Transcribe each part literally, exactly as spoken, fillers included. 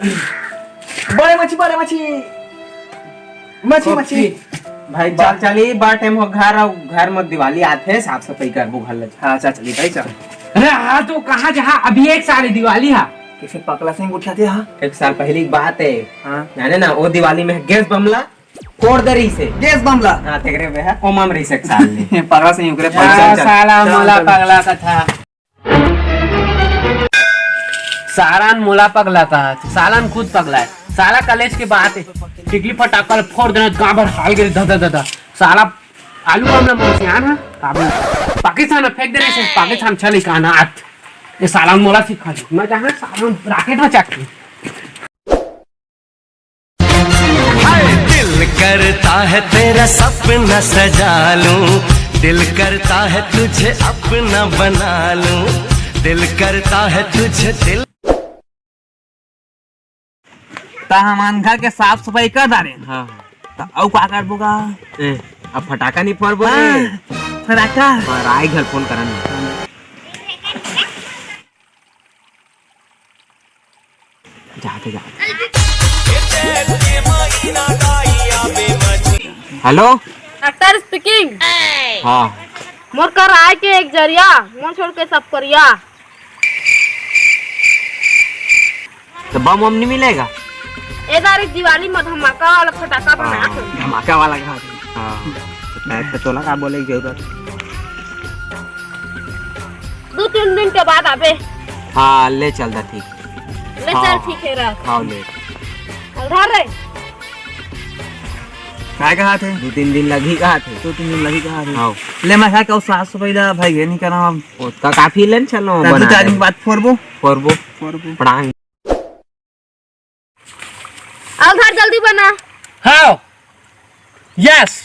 बड़े मच्छी, बड़े मच्छी। मच्छी, मच्छी। भाई, चल, चल, ये बार टाइम हो घर, अउ घर म दिवाली आथे, साफ सफाई करबो घर ल। हाँ, चल, चल, भाई, चल। अरे हाँ, तो कहाँ जहाँ अभी एक साल दिवाली हा। किसी पकला सिंह उठा थे, हाँ? एक साल पहले की बात है। हाँ। जाने ना, वो दिवाली में गैस बमला फोड़ दे रही से। गैस बमला? हाँ, तेरे में है, कोमा में रही से एक साल में। पकला सिंह उकरे चल, चल, चल। साला चल, मोला चल। पगला का था। साला न मोला पगला कहा, साला न खुद पगला है। साला कॉलेज के बात है, टिकली फटाका ल फोड़ देना, गांव भर हाल गिरे, धदा धदा। साला आलू बम ला मोर सियान हा, काबू पाकिस्तान में फेंक दे रहे से, पाकिस्तान चले का ना आत। ये साला न मोला सिखा दे, मैं जहाँ साला न राकेट में चक। हाय, दिल करता है तेरा सपना सजा लूं, दिल करता है तुझे अपना बना लूं, दिल करता है तुझे दिल। त हमन घर के साफ सफाई कर डारे। हाँ। त अउ का करबो गा? ए, अब फटाका नहीं फोड़बो रे। हाँ, फटाका। हाँ, राय घर फोन करन। जाते, जाते। हेलो। Doctor speaking. हाँ। मोर कर आए के एक जरिया, मोर छोड़ के सब करिया। तो बम वम नहीं मिलेगा? ए दारी दिवाली में धमाका वाला फटाका बना। हाँ। धमाका वाला कहा थे? हाँ। तो तोला का बोले के जरूरत? दो तीन दिन के बाद आबे। हाँ, ले चल दा, ठीक। ले चल, हाँ। ठीक है, रख। हाँ, ले। उधार रे। काय कहा थे? दो तीन दिन लगही कहा थे। दो तीन दिन लगही कहा थे। हाँ। ले, मैं कहा कहूँ साफ सफाई ला भाई ये नहीं करा हम। ओतका काफी लेन चलो, तो दो बना चार दिन दे। बाद फोड़बो। फोड़बो। फोड़बो। पड़ांग। उधार जल्दी बना। हाँ। यस।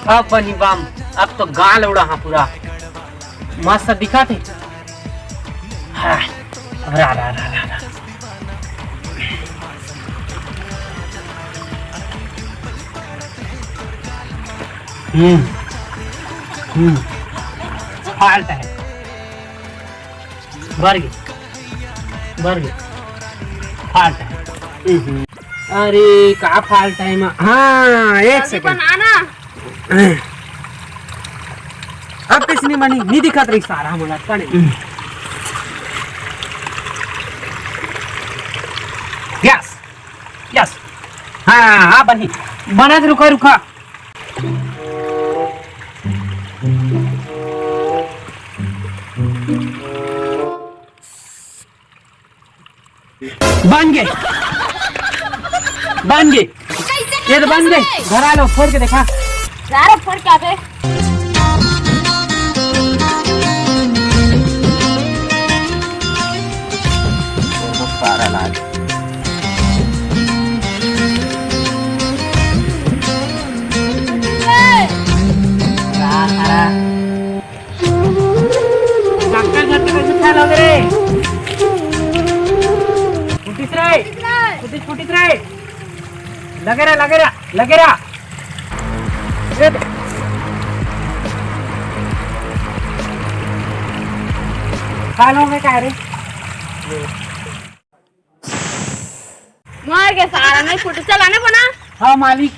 अब बनी बम, अब तो गाल उड़ा हाँ पूरा। मस्त दिखा थे। हाँ, रा, रा, रा, रा, रा। हम्म, हम्म, फाल्ट है। भर गए, भर गए। फाल्ट है। हम्म। अरे, का फाल्ट है? हाँ, एक जल्दी सेकंड। बना ना। अब किसने मनी नहीं दिखत रही सारा बोला कने। Yes, yes. हाँ, हाँ, बनी। बना दे, रुका, रुका। बन गए, बन गए। ये तो बन गए। घर आ लो, फोड़ के देखा। यार, फोड़ के आबे। सारा लाग। डॉक्टर घर के कैसे फैल हो गए रे? फुटिस रे, फुटिस, फुटिस रे। लगे रहा, लगे रहा, लगे रहा। ए बे। फैल हो गए का रे? मार के सारा नहीं फुट, चल आने बना। हाँ मालिक।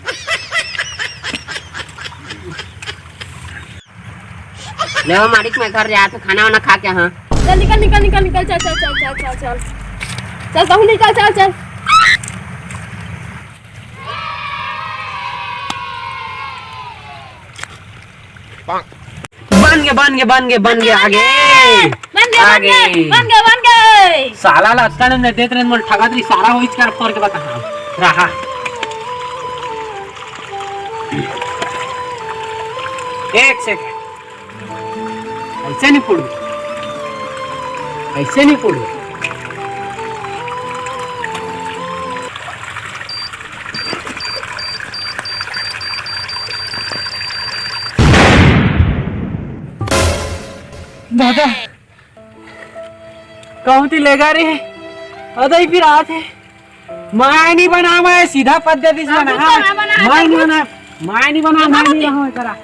ले वो मालिक, मैं घर जा तो खाना वाना खा के, हाँ। चल निकल, निकल, निकल, निकल, चल, चल, चल। चल, तू निकल, चल, चल। बन गए, बन गए, बन गए, बन गए, आगे। बन गए, बन आगे। गए, बन गए, बन गए। साला ला अतका ने देत रहे, मोल ठगत रही, सारा होइच कर फोड़ के बता। हाँ, रहा। एक सेकंड। ऐसे नहीं फोड़। ऐसे नहीं फोड़। दादा। कहूँ ती लेगा रे, अदई फिर आत हे। मैं नहीं बना, मैं सीधा पद्धति से बना। मैं नहीं बना, मैं नहीं बना, मैं नहीं बना करा।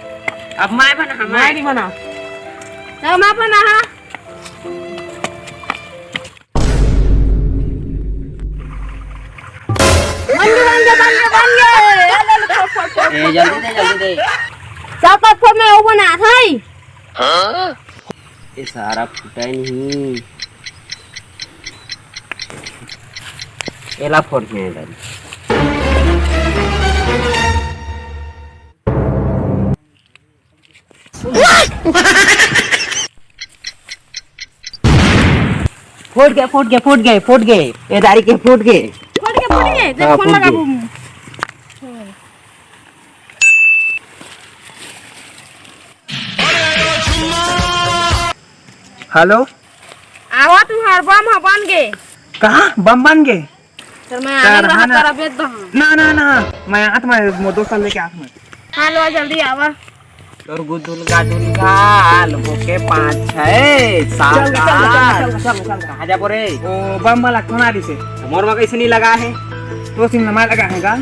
अब मैं बना, मैं नहीं बना। तो मैं बना, हाँ। बन गए, बन गए, बन गए, बन गए। ए, जल्दी दे, जल्दी दे। चार पाँच फोड़ में वो बना था ही। ये सारा फुटा ही नहीं। एला फोड़ के डाल। फूट गए, फूट गए, फूट गए, फूट गए। ये दारी के फूट गए। फूट गए, फूट गए। देख, हाँ, फोन फूट लगा गए। बूम। हेलो। आवा, तुम्हार बम ह बन गे। कहाँ बम बन गे? सर, मैं आने रहा, तारा बेच दो हम। ना, ना, ना, मैं आत में, मो दोस्त लेके आत में। हाँ, लो, जल्दी आवा। तोर गुदुल गादुल गाल, बोके पाँच, छः, सात, चल, चल, चल, आठ। चल, चल, चल, चल। कहाँ जाबो रे? ओ, बम वाला फोन आ रही से। मोर में कैसे नहीं लगा है? तो सिम नमा लगा है का?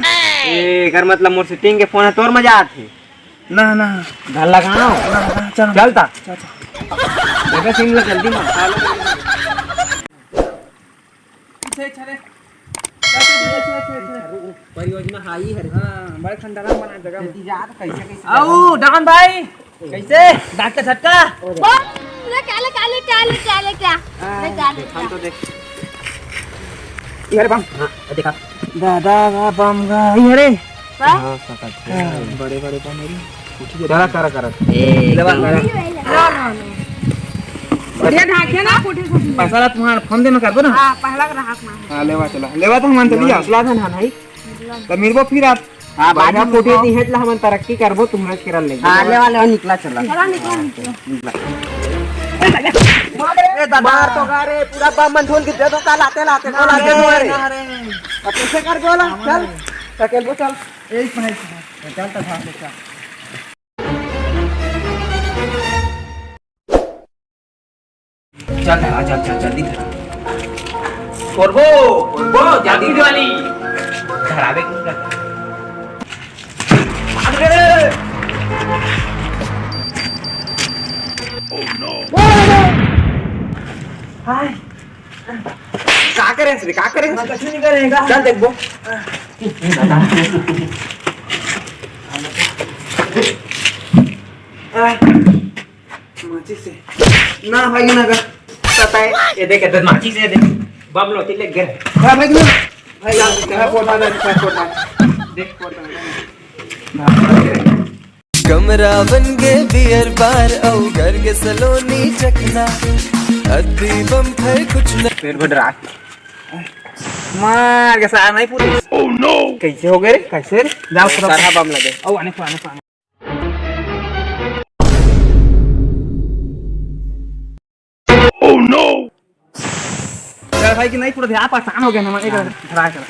ए, एकर मतलब मोर सेटिंग के फोन है, तोर मजा आथे। ना, ना। घर लगाओ। ना, ना, चल। चल ता। चल, चल। देखा सिम ला जल्दी मत। पीछे चले। चल, चल, चल, चल, चल, चल। परियोजना हाई है। हाँ, बड़े खंडहर में बना जगह में। जल्दी जा, तो कैसे, कैसे आओ, जाओ? डॉन भाई, कैसे? डांट का झटका? बम, ले क्या, ले क्या, ले क्या, ले क्या, ले क्या? हाँ, ले क्या, ले हम क्या? तो देख। ये रे बम। हाँ, देखा। दादा, दा बम गा, ये रे। हाँ? हाँ, सकत है। हाँ, बड़े, बड़े बम रे। करा, करा, करा। ए, लेवा, एकदम। करा। लो, लो, लो। बढ़िया ढाके ना, फूटी, फूटी। पैसा ला तुम्हारा फोन दे में करबो ना? हाँ, पहला ग्राहक ना है। हाँ, लेवा चला। लेवा तो हम चली, हौसला था ना, भाई। तो मिलबो फिर आप। हाँ, बाद में फूटी दी है, तो हम तरक्की करबो, तुम्हारा केरल लेंगे। हाँ, लेवा, लेवा, निकला चला। चला, निकला, निकला। निकला। ए, दादा। मार तो गा रे, पूरा बम मन धुन के दे दो, का लाते, लाते, को लाते, ना रे, रे। ना रे। अब कैसे कर बोला? चल, अकेल को चल। एक मिनट, चल, तो भाग ले, चल। चल, धरा, चल, चल, जल्दी धरा। फोड़बो, फोड़बो, जल्दी दिवाली। धरावे के नहीं करता। भाग रे। हाय। का करे हस रे, का करे हस? मैं कुछ नहीं करेगा। चल देखबो। माचिस से। ना भाई, ना कर। पता है, ये देख, ये देख, माचिस है, देख। बम लोटी ले गिर। हाँ, भाई, ना। भाई, यार, क्या फोड़ रहा है, क्या फोड़ रहा है? देख, फोड़ रहा है। कमरा बन गे बियर बार, अउ घर के सलोनी चखना। अद्दी बम फर कुछ न। पेट भर राख। मार के सारा नहीं पूरी। Oh no! कैसे हो गए रे? कैसे रे? जाओ, सारा बम लगे। ओ, आने को, आने को, आने। Oh no! चल भाई कि नहीं पूरा ध्यान परेशान हो गया ना, एक ट्राई कर।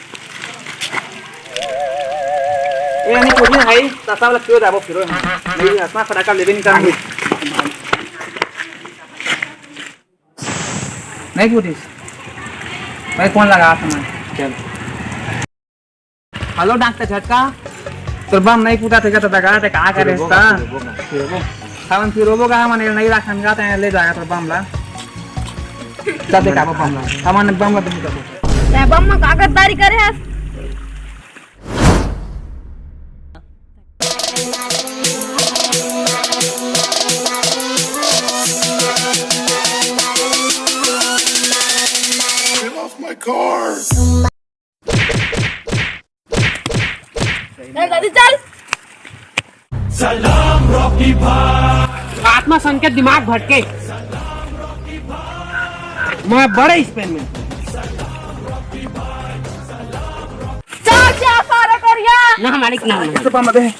ए, नहीं पूरी भाई, तसा वाला क्यों जाबो फिरो? नहीं, असना फटाका लेबे नहीं करबे। नहीं फूटिस। भाई, फोन लगा था मैं। चल। हेलो, डॉक्टर झटका। तोर बम नहीं फूटा थे, तो दगा ते का करे फिरबो ता? का, फिरबो का। फिरबो। हमन फिरोबो का, हमन नहीं राखन का, ते ले जाएगा तोर बम ला। चल, देखा बम ला। हमन बम ला, तुम कर। ते बम में का गद्दारी करे हस? Get off my car! ए, जल्दी चल। सलाम रॉकी भाई। आत्मा संकेत दिमाग भटके। मैं बड़े स्पेन में। चल, चल, सारा करिया। ना, मालिक, ना, ना। सुपर मत है। ए,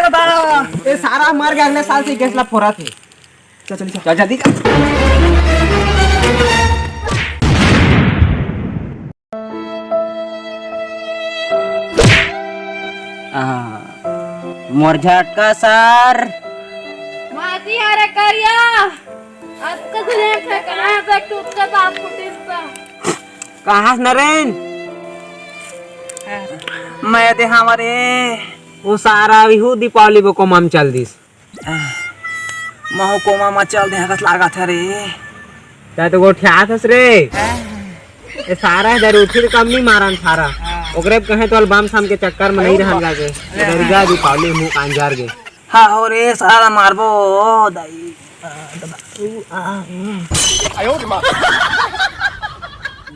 दादा, ये सारा मर गया, अगले साल से गैस ला फोरा थे। चल, चल, चल। चल, जल्दी चल। आ, मोर झटका सर। माती हरे करिया। अतका दुनिया फेंकना है, देख, टूट के बाप फुटिस। कहाँ हस नरेन? मैं दे हमारे। वो सारा विहू दीपावली वो कोमा म चल दिस। महू कोमा म चल दे हकस लागत हे रे। तै तो गोठियात हस रे। ए सारा इधर उठी कम नहीं मारन सारा। ओकरे कहे तो बम सम के चक्कर में नहीं रहन जाके। इधर जा दीपावली मुंह कांजार के। हाँ हो रे, सारा मारबो, दाई।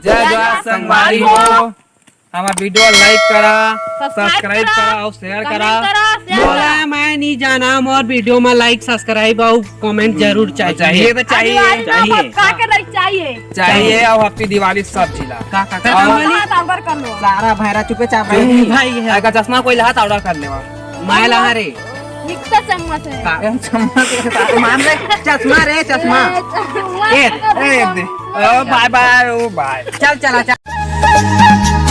जय जोहार संगवारी हो, हमार video like करा, subscribe करा और share करा। मोला मैं नहीं जाना, मोर video में like, subscribe और comment जरूर चाहिए। चाहिए तो चाहिए। का के नहीं चाहिए? चाहिए और happy दिवाली सब जिला। का, का, का, और का, का, का, कर लो। सारा भैरा चुपे चाप भाई है। अगर चश्मा कोई लहा तो order कर लेवा। मैं लहा रे। निकता चम्मच है। का? चम्मच है, मान रे, चश्मा रे, चश्मा। ए, चश्मा। ए, दे। ओ, bye bye, ओ, bye। चल, चला, चल।